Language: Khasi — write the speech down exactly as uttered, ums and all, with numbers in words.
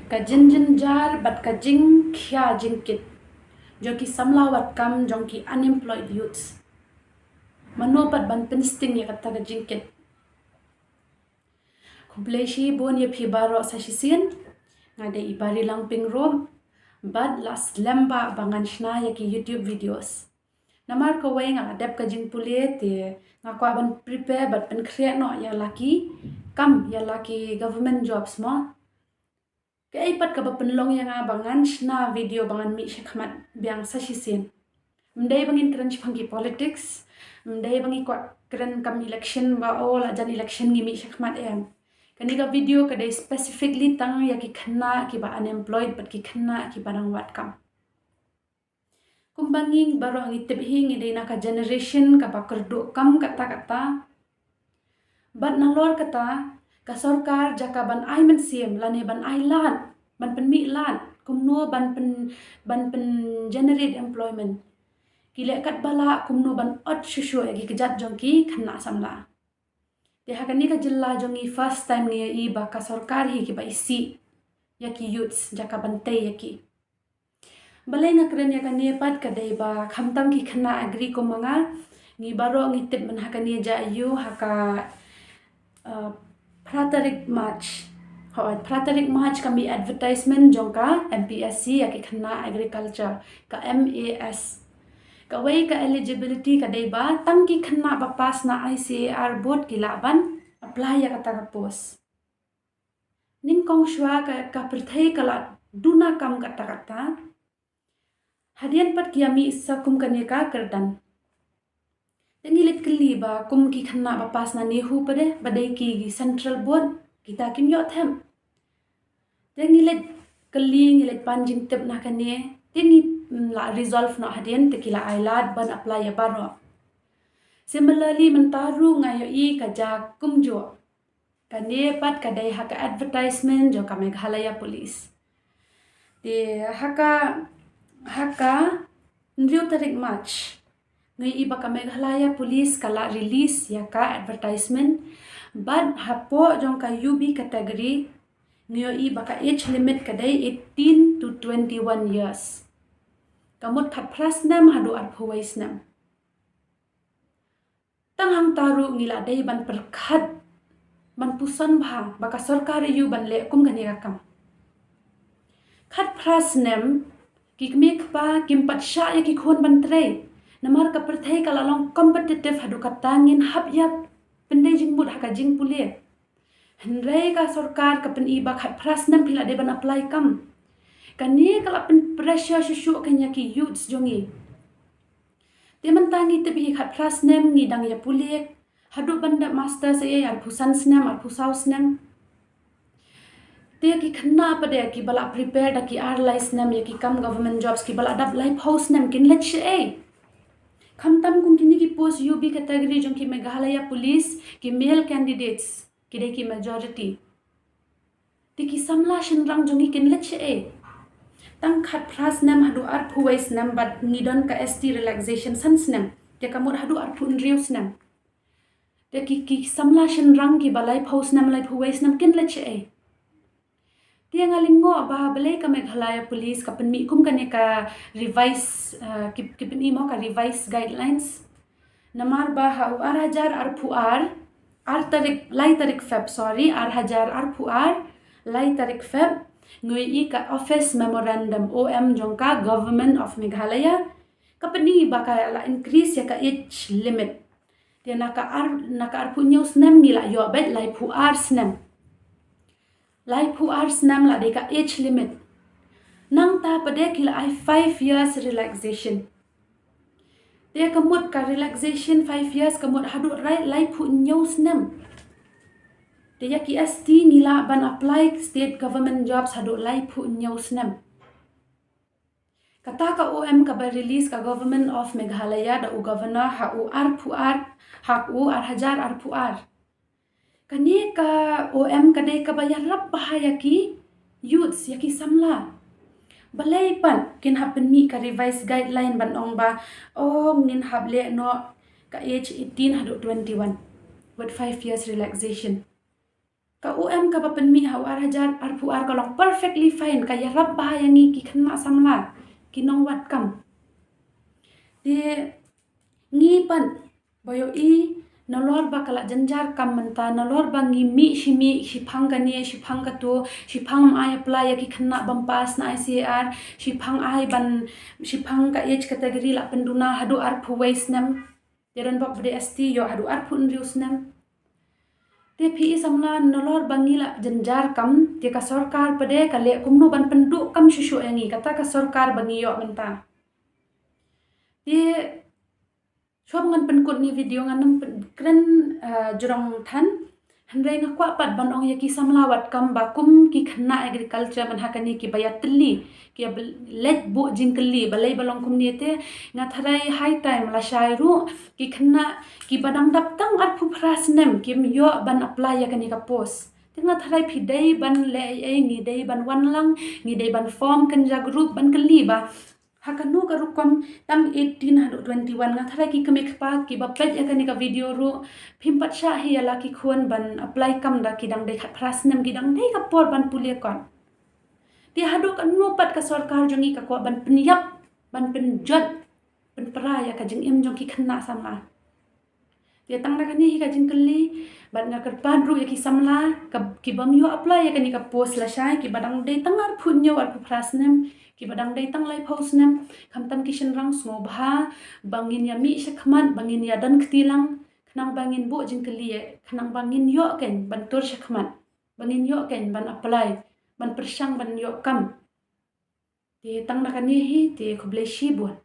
Ka jingjynjar bad ka jingkhia jingkit jong ki samla wad kam jong ki unemployed youths. Mano pat ban pynsting ïa kata ka jingkit. Khublei shibun ïa phi baroh sa shisien. Nga dei i Bari Langping Rop bad la slem ba ba ngan shna ïa ki YouTube videos. Namar kawei nga la dep ka jingpule te nga kwah ban prepare bad pynkhreh noh ïa la ki kam, ïa la ki government jobs mo. Kaei pat kaba pynlong ïa nga ba ngan shna video ba ngan mih shakhmat biang sa shisien. Ym dei ba ngin kren shaphang ki politics, ym dei ba ngi kwah kren kam election ba o la jan election ngi mih shakhmat, em. Kane ka video ka dei specifically tang ïa ki khynnah kiba unemployed bad ki khynnah kiba dang wad kam. Kumba ngi baroh ngi tip hi, ngi dei na ka generation kaba kyrduh kam katta katta. Bad nalor kata, ka sorkar jaka ban ai mynsiem lane ban ai lad, ban pynmih lad kumno ban pyn, ban pyn generate employment, ki leh katba lah kumno ban ot shuh shuh ïa ki kjat jong ki khynnah samla. Te ha kane ka jylla jong ngi first time ngi ïohi ba ka sorkar hi kiba isih ïa ki youths jaka ban tei ïa ki. Balei nga kren ïa kane pat ka dei ba khamtam ki khynnah agri kum ma nga, ngi baroh ngi tip mynha kane jaiñ ïa u ha ka, uh, phra tarik March. Hooid, phra tarik March ka mih advertisement jong ka M P S C ïa ki khynnah agriculture, ka M A S. Kawei ka eligibility ka dei ba tang ki khynnah ba pass na I C A R board ki lah ban apply ïa kata ka post. Nyngkong shuwa ka, ka pyrthei ka la duna kam katta katta. Hadien pat ki ïa mih sa kum kane ka kyrdan. Te ngi leit kylli ba kum ki khynnah ba pass na NEHU pat de, ba dei ki central board, kita kim ïoh them. Te ngi leit kylli, ngi leit pan jingtip na kane, te ngi, mm, la resolve noh hadien, te ki la ai lad ban apply ïa baroh. Similarly, mynta ruh nga ïohi ka jia kumjuh. Kane pat ka dei ha ka advertisement jong ka Meghalaya Police. Te ha ka, ha ka hynriew tarik March, ngi ïohi ba ka Meghalaya Police ka la release ïa ka advertisement, bad hapoh jong ka U B category, ngi ïohi ba ka age limit ka dei eighteen to twenty-one years. Ka mut khatphra snem haduh arphew wei snem. Tang hangta ruh ngi la dei ban pyrkhat, ban puson bha, ba ka sorkar ïa u ban leh kum kane ka kam. Khatphra snem, ki kmie kpa kim pat shah ïa ki khun ban trei. Namar ka pyrthei ka la long competitive haduh katta, ngin hap ïa pyndei jingmut ha ka jingpule. Hynrei ka sorkar ka pyni ba khatphra snem phi la dei ban apply kam. Kane ka la pyn pressure shuh shuh kan ïa ki youths jong ngi. Te mynta ngi tip hi khatphra snem ngi dang ïa pule, haduh ban dep masters ïa arphew san snem, arphew saw snem. Te ki khynnah pat de kiba la prepare da ki ar lai snem ïa ki kam government jobs, kiba la dep laiphew snem, kin leit shaei? Khamtam kum kine ki post U B category jong ki Meghalaya Police, ki male candidates ki dei ki majority. Te ki samla shynrang jong ngi kin leit shaei? Tang khatphra snem haduh arphew wei snem, bad ngi don ka S T relaxation san snem. Te ka mut haduh arphew hynriew snem. Te ki, ki samla shynrang kiba laiphew snem, laiphew wei snem kin leit shaei? Te nga lyngngoh ba balei ka Meghalaya Police ka pynmih kum kane ka revise, uh, ki, ki pynmih mo ka revise guidelines. Namar ba ha u ar hajar arphew ar, ar tarik, lai tarik Feb, sorry, ar hajar arphew ar, lai tarik Feb, ngi ïohi ka office memorandum, O M, jong ka Government of Meghalaya, ka pyni ba ka la increase ïa ka age limit. Te na ka ar, na ka arphew hynñiew snem ngi la ïoh beit laiphew ar snem. Laiphew ar snem la dei ka age limit. Nangta pat de ki la ai five years relaxation. Te ka mut ka relaxation five years ka mut haduh rai laiphew hynñiew snem. Te ïa ki S T ngi lah ban apply state government jobs haduh laiphew hynñiew snem. Kata ka O M kaba release ka Government of Meghalaya da u Governor ha u arphew ar, ha u ar hajar arphew ar. Kane ka O M ka dei kaba ïarap bha ïa ki youths, ïa ki samla. Balei pat kin hap pynmih ka revise guideline ban ong ba, oh, ngin hap leh noh ka age eighteen haduh twenty-one with five years relaxation. Ka U M kaba pynmih ha u ar hajar arphew ar ka long perfectly fine, ka ïarap bha ïa ngi ki khynnah samla, ki nongwad kam. Te ngi pat ba ïohi nalor ba ka la jynjar kam mynta, nalor ba ngi mih shi mih, shiphang kane, shiphang kato, shiphang ym ai apply ïa ki khynnah bym pass na I C A R, shiphang ai ban, shiphang ka age category la pynduna haduh arphew wei snem. Te don bok ba dei S T ïoh haduh arphew hynriew snem. Te phi i samla nalor ba ngi la jynjar kam, te ka sorkar pat de ka leh kumno ban pynduh kam shuh shuh ïa ngi, kata ka sorkar ba ngi ïoh mynta. Te shuwa ba ngan pynkut ïa kane ka video ngan nym pyn-, kren, eh, jrong than. Hynrei nga kwah pat ban ong ïa ki samla wad kam ba kum ki khynnah agriculture man ha kane kiba ïatylli, kiba leit buh jingkylli, balei ba long kumne te, nga tharai high time lashai ruh ki khynnah kiba dang dap tang arphew phra snem kim ïoh ban apply ïa kane ka post. Te nga tharai phi dei ban leh ei ei, ngi dei ban wan lang, ngi dei ban form kynja group ban kylli ba ha kano ka rukom tang eighteen haduh twenty-one, nga tharai ki kmie kpa kiba peit ïa kane ka video ruh, phim pat shah hi ïa la ki khun ban apply kam da ki dang dei khatphra snem, ki dang dei ka por ban pule kot. Te haduh katno pat ka sorkar jong ngi ka kwah ban pynïap, ban pynjot, pynpra ïa ka jingim jong ki khynnah samla. Te tang na kane hi ka jingkylli, bad nga kyrpad ruh ïa ki samla, ka, ki bym ïoh apply ïa kane ka post lashai, kiba dang dei tang arphew hynñiew arphew phra snem, kiba dang dei tang laiphew snem, khamtam ki shynrang, sngewbha ba ngin ïa mih shakhmat, ba ngin ïa don kti lang, khnang ba ngin buh jingkylli, khnang ba ngin ïoh kein ban tur shakhmat, ba ngin ïoh kein ban apply, ban pyrshang ban ïoh kam. Te tang na kane hi, te khublei shibun.